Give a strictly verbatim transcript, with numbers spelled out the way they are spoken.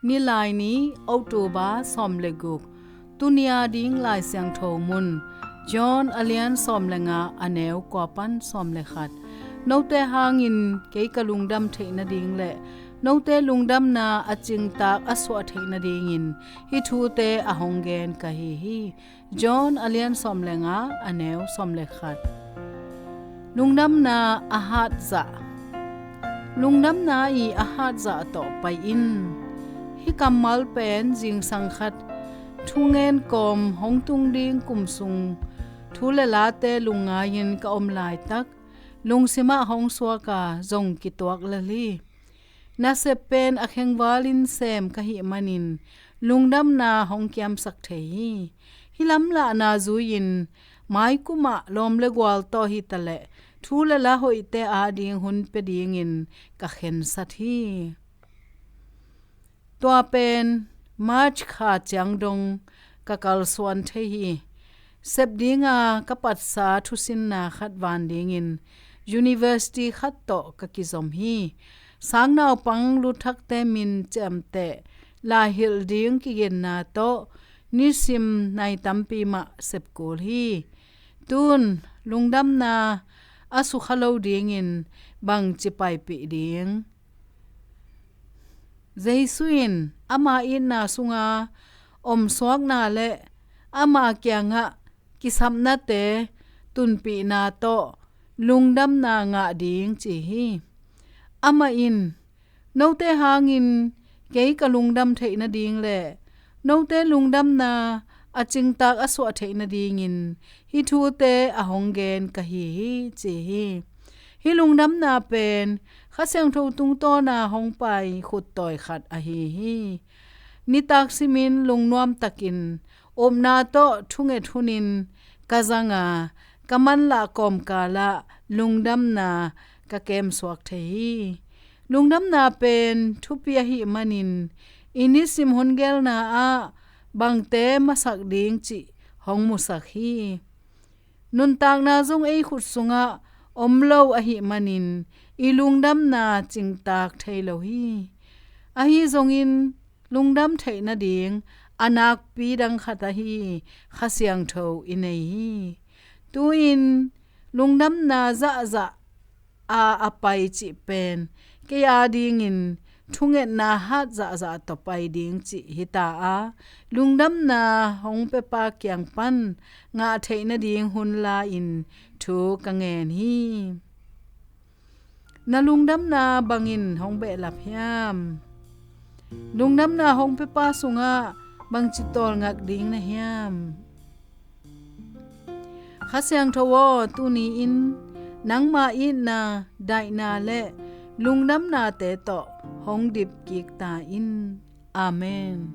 Nilaini, October sawm le guk. Tuni a ding Lai Siangtho mun, John a lian sawm le nga, a neu kua pan sawm le khat. Note hangin kei ka lungdam theih nading le note lungdamna a cingtak a suah theih nadingin hih thute a hong gen ka hi hi. John a lian sawm le nga, a neu sawm le khat. Lungdamna a hatzah. Lungdamna i a hatzah tawh pai in. Hih kammal pen zingsang khat thungen kawm hong tung ding kum sung thu le late lungngai-in ka om laitak lungsimah hong suak a zong kituak lel hi. Nasep pen a khengvalin sem ka hih manin lungdamna hong kiamsak thei hi. Hih lamlahna zui-in maikumah lawm le gual tawh hitaleh thu le la hoihte ading hun pia dingin ka khensat hi. Tua pen March kha ciang dong ka kalsuan thei hi. Sep dinga ka patsa thusinna khat van dingin university khat tawh ka kizom hi. Sangnaupang lutthakte min ciamteh laihilh ding kiginna tawh nisim nai tampi mah sep kul hi. Tun lungdamna a sukha lo dingin bangci paipih ding? Jesu in ama itna sunga omsuakna le ama kiangah kisapnate tunpihna tawh lungdamna ngah ding ci hi. Amah in, note hangin kei ka lungdam theih nading le note lungdamna a cingtak a suah theih nadingin hih thute a hong gen ka hi hi ci hi. Hih lungdamna pen Kha Siangtho tungtawna hong pai khuttawi khat ahi hi. Nitak simin lungnuam takin upna tawh thunget hunin ka zanga ka manlah kawmkalah lungdamna ka kemsuak thei hi. Lungdamna pen thupi ahih manin i nisim hun gelna ah bangte masak ding cih hong musak hi. Nuntakna zong ei khut sungah om lo ahih manin i lungdamna cingtak thei lo hi. Ahi zongin lungdam theih nading a nakpi dang khat ahi Kha Siangtho i nei hi. Tu-in lungdamna zahzah a a pai cih pen kei adingin thungetna hat zahzah tawh pai ding cih hita a, lungdamna hong pepa kiang pan ngah theih nading hun la-in thu ka ngen hi. Na lungdamna bangin hong behlap hiam? Lungdamna hong pepa sungah bangci tawlngak ding na hiam? Kha Siangtho aw, tuni-in nangma itna, daihna le lungdamnate tawh hong dip kik ta in. Amen.